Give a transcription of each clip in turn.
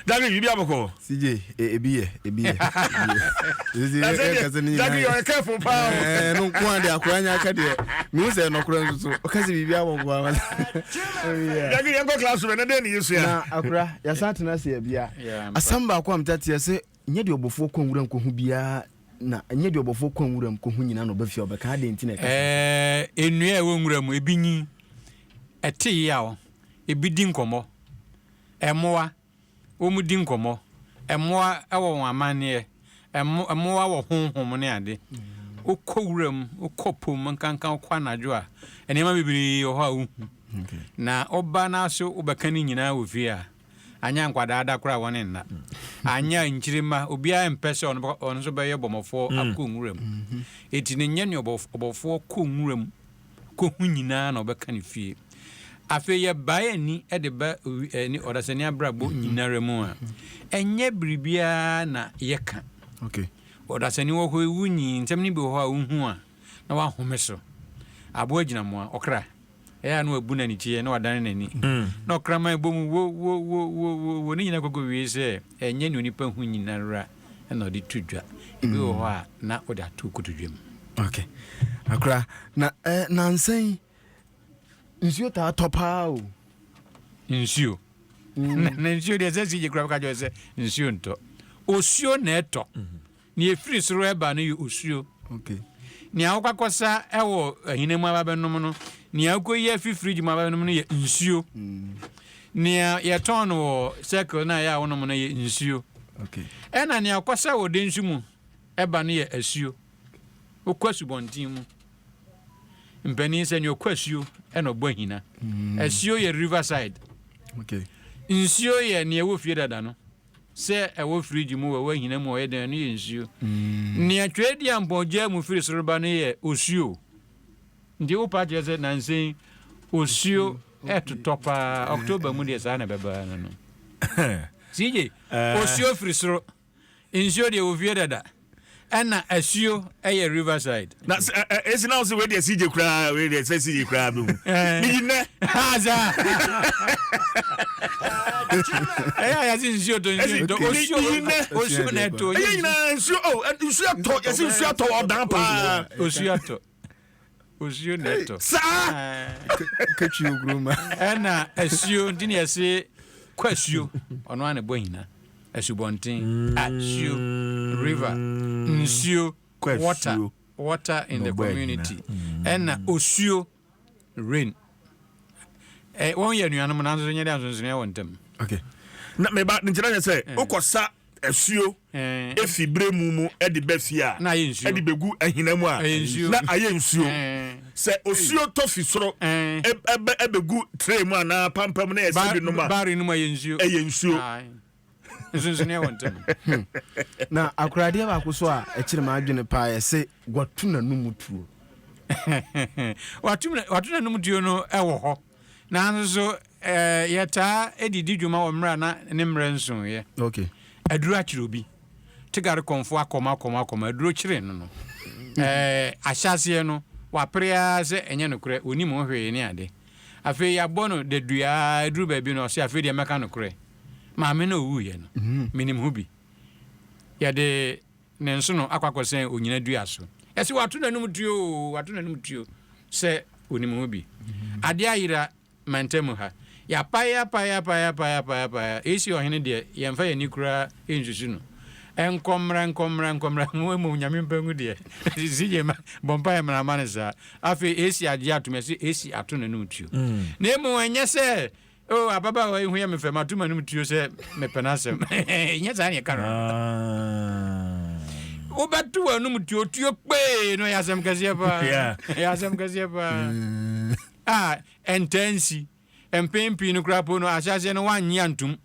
Dagri, biribi abɔkɔ. CJ, ebi yɛ, ebi yɛ. Dagri, ɔyɛ careful paa o. Ɛɛ no nko ade akora nya aka deɛ. Mehu sɛ ɛnɔkorɛ nso so. Ɔka sɛ biribi abɔkɔ ama. Dagri, yɛnkɔ classroom ɛnɛ dɛn ne yɛsua? Na akora, yɛsan tena ase abia. Asɛm baako a metateɛ sɛ nyɛ deɛ ɔbɔfoɔ kɔ nwura nkɔhu biara na nyɛ deɛ ɔbɔfoɔ kɔ nwura mu kɔhu nyina na ɔba fie a ɔbɛka adɛn nti na ɛka saa? Ɛɛ nnua a ɛwɔ nwura mu ebi nyin, ɛte yaw, ebi di nkɔmmɔ. Mmoa, wɔdi nkɔmmɔ. Mmoa wɔ wɔn amanneɛ. Mmoa wɔ honhom ne ade. Wokɔ wuram, wokɔ po mu, nkanka wokɔ anadwo a, nneɛma bebree wɔ hɔ a wohu. Na woba na so wobɛka ne nyinaa wɔ fie a, anyɛ nkwadaa da koraa wɔne nna. Anyɛ nkyirimma, obiara mpɛ sɛ ɔno nso bɛyɛ bɔmmɔfoɔ akɔ nwuram. Enti no nyɛ nea ɔbɔfoɔ kɔ nwuram kohu nyinaa na ɔbɛka ne fie. Afei yɛbae ani de ba ne ɔdasani abrabɔ nyinara mu a, ɛnyɛ biribiara na yɛka. Okay. Ɔdasani wɔ hɔ yi, wunyi nsɛm no bi wɔ hɔ a wohu a na wahome so. Aboa gyinamoa, ɔkra, ɛyɛ a na wabu n'anikyeɛ na wadane n'ani. Na ɔkraman bɔ mu wo wo wo wo wo wo ne nyinaa kɔkɔ wie sɛ ɛnyɛ nea onipa hu nyinara na ɔde to dwa. Ebi wɔ hɔ a na wode ato kotodwe mu. Okay. Akora, na eh, nansa yi nsuo taa tɔ paa o. Nsuo. Na nsuo deɛ sɛ sigye kura bɛka kyerɛ sɛ nsuo ntɔ. Osuo na ɛtɔ. Nea ɛfiri soro ɛba no yɛ osuo. Okay. Nea wokɔ akɔsa ɛwɔ ahina mu aba bɛnom no, nea wokɔyi afi fridge mu aba bɛnom no yɛ nsuo. Nea yɛtɔn no wɔ circle no a ɛyɛ a wonom no yɛ nsuo. Okay. Ɛna nea wokɔsa wɔ densu mu ɛba no yɛ asuo. Wokɔ asubɔnten mu. Mpanin sɛ nea ɔkɔ asuo ɛna ɔbɔ ahina. Asuo yɛ riverside. Okay. Nsuo yɛ nea ɛwɔ fie dada no. Sɛ ɛwɔ fridge mu, ɛwɔ ahina mu, ɔyɛ dɛn, ɛno yɛ nsuo. Nea Tweaduampɔn gyaa mu firi soro ba no yɛ osuo. Nti wopa kyerɛ sɛ nansa yi osuo ɛtotɔ paa. October mu deɛ saa na ɛbɛba no no. CJ, osuo firi soro. Nsuo deɛ wɔ fie dada. Ɛna asuo ɛyɛ riverside. Na sɛ ɛ ɛ esi na ɔsɛ wei deɛ CJ koraa wei deɛ sɛ CJ koraa bɛ hu. Meyi nnɛ. Asa. Ɛyɛ a yɛse nsuo tɔ nsuo ntɔ osuo osuo na ɛtɔ. Ɛyɛ nyinaa nsuo o nsuo atɔ yɛse nsuo atɔ ɔdan paa. Osuo atɔ. Osuo na ɛtɔ. Saa. Ketwi oguruma. Ɛna asuo nti na yɛse kɔ asuo ɔno ara na ɛbɔ ahina. Asubɔnten, asuo, river, nsuo, water, water in the community. Ɛna osuo, rain. Ɛ wɔn yɛ anuanom nanso nyɛ dɛ nsonsonoeɛ wɔ ntam. Okay. Na meba nkyerɛ nyɛ sɛ wokɔ sa asuo efi bere mu mu de ba fie a na ayɛ nsuo de begu ahina mu a na ayɛ nsuo sɛ osuo tɔ fi soro ɛbɛ ɛbɛgu tray mu anaa pampa mu na yɛsɛ bi nom a baare no mu ayɛ nsuo ɛyɛ nsuo nsonsonoeɛ wɔ ntam. Na akoradeɛ baako so a ɛkyere m'adwene paa yɛ sɛ watu n'anum tuo. Watu n'anum tuo no wɔ hɔ nanso so yɛtaa de di dwuma wɔ mmerɛ a na ne mmerɛ nsoeɛ. Okay. Aduro akyere obi. Tigare kɔmfo akɔm akɔm akɔm aduro kyere no no. Ahyɛaseɛ no wapere ara sɛ ɛnyɛ nokorɛ ɔnim ho hwee ne ade. Afei yɛabɔ no dadua ara aduru baabi no ɔse afei deɛ mɛka nokorɛ. Maame no a ɔwuiɛ no menim ho bi. Yɛde ne nsono akɔ akɔsɛn onyina dua so. Yɛse wato n'anum tuo oo, wato n'anum tuo sɛ ɔnim ho bi. Adeɛ ayera mantam ha. Yɛapae apae apae apae apae apae. AC ɔhene deɛ yɛmfa yɛn ani koraa nsusu no. Nkɔ mmra nkɔ mmra nkɔ mmra mmom Nyame mpa ngu deɛ. CJ ma bɔ mpaeɛ mmra ma no saa. Afei AC agye atom yɛse AC ato n'anum tuo. Na mmom ɛnyɛ sɛ Oh, ababaawa yi ho yɛ me fɛ, mato m'anom tuo sɛ mepɛ n'asɛm. Ɛnyɛ saa ne ɛka no. Wobɛto w'anom tuo, tuo kpee no, ɛyɛ asɛm kɛseɛ paa. Ɛyɛ asɛm kɛseɛ paa. A ɛntaa nsi. Mpɛn pii no koraa po no, ahyɛaseɛ no woannye antom.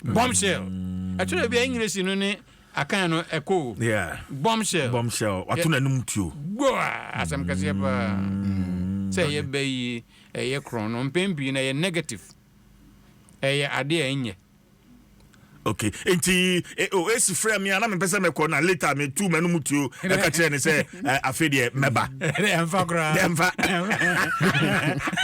Bombshell. Ɛtɔ da bi a English no ne Akan no ɛkɔ o. Yeah. Bombshell. Bombshell. Wato n'anom tuo. Gboa! Asɛm kɛseɛ paa. Sɛ ɛyɛ bɛ yi, ɛyɛ korɔn no, mpɛn pii no ɛyɛ negative. Ɛyɛ adeɛ a ɛnyɛ. Okay. Nti e, o esi frɛ me a na mepɛ sɛ mɛkɔ na later metu m'anom tuo ɛka kyerɛ ne sɛ eh, afei deɛ mɛba. Ɛmfa koraa. Ɛmfa.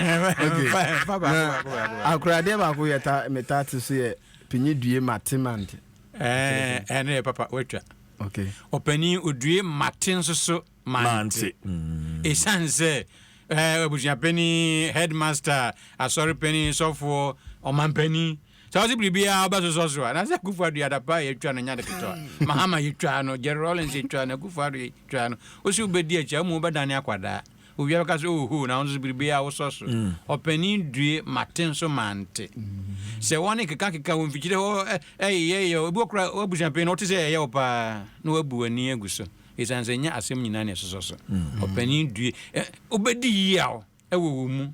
Ɛmfa baako baako baako. Akoradeɛ baako yɛ ta metaa te so yɛ. Panyin due mate mante. Ɛɛ ɛno yɛ papa watwa. Okay. Ɔpanin odue mate nso so mante. Ɛsiane sɛ ɛɛ abusuapanin, headmaster, asɔrepanin, sɔfoɔ, ɔmanpanin sɛ ɔse biribiara wobɛsosɔ so a na sɛ Akufo Addo adapa a yɛtwa no nyɛ ade ketewa. Mahama yɛtwaa no, Jerry Rawlings yɛtwaa no, Akufo Addo yɛtwaa no. Wose wobɛdi akyi a wo mmom wobɛdane akwadaa. Obiara bɛka sɛ, Oho, na wo nso biribiara wosɔ so. Ɔpanin due, mate nso mante. Sɛ wɔne kekakeka wɔ mfikyire hɔ yeyɛyɛ, ebi wɔ koraa w'abusuapanyin no, wote sɛ ɛyɛ wo paa na wabu w'ani agu so. Esiane sɛ ɛnyɛ asɛm nyinaa na ɛsosɔ so. Ɔpanin due, wobɛdi yaw wɔ wo mu.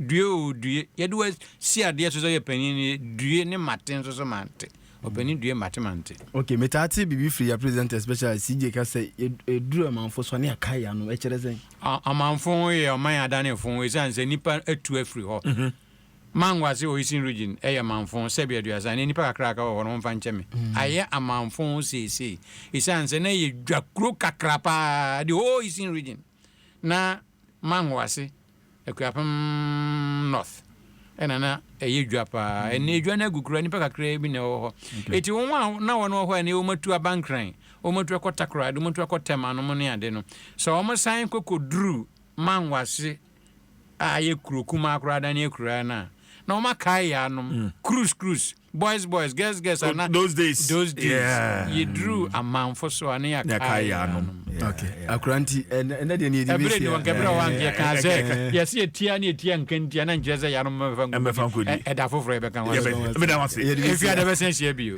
Due oo due, yɛde wo asi adeɛ so sɛ woyɛ panin no, due ne mate nso so mante. Ɔpanin due mate mante. Ok, metaa te biribi firi yɛ president especially CJ ka sɛ yɛduru amanfo so a ne yɛakae yɛn ano, ɛkyerɛ sɛn? Amanfo yɛ ɔman a adane fo esiane sɛ nnipa atu afiri hɔ. Mango ase wɔ Eastern Region yɛ manfo, sɛbi 30, ɛnnɛ nnipa kakra a aka wɔ hɔ no wɔmfa nkyɛ me. Ayɛ amanfo seesei esiane sɛ na ɛyɛ dwa kuro kakra paa, the whole Eastern Region na Mango ase, Akuapem North ɛna na ɛyɛ dwa paa. Ɛnna edwa no agu koraa, nnipa kakraa bi na ɛwɔ hɔ. Eti wɔn a na wɔn wɔ hɔ a ɛnna wɔn atu aba Nkran, wɔn atu akɔ Takoradi, wɔn atu akɔ Tema nom ne ade no, sɛ wɔn san kɔ kɔduru Mango ase a ayɛ kuro kumaa koraa adane akuraa no a, na wɔn akae yɛ anom. Cruise cruise. Boys boys, girls girls oh, ana. Those days. Those days. Yeah. Yɛduru amanfo so a ne yɛakae yɛ anom. Okay. Akora nti ɛnɛ deɛ ne yɛde bɛsi. Ɛberɛ ni wɔn kɛbrɛ wɔn ankeɛ kaa sɛ yɛsi yɛtia ne yɛtia nka ntia na nkyerɛ sɛ yɛanom mɛfa nkɔdi. Ɛda foforɔ yɛbɛka ho asɛm. Yɛbɛda wase. Efi ada bɛsɛn hyia bio.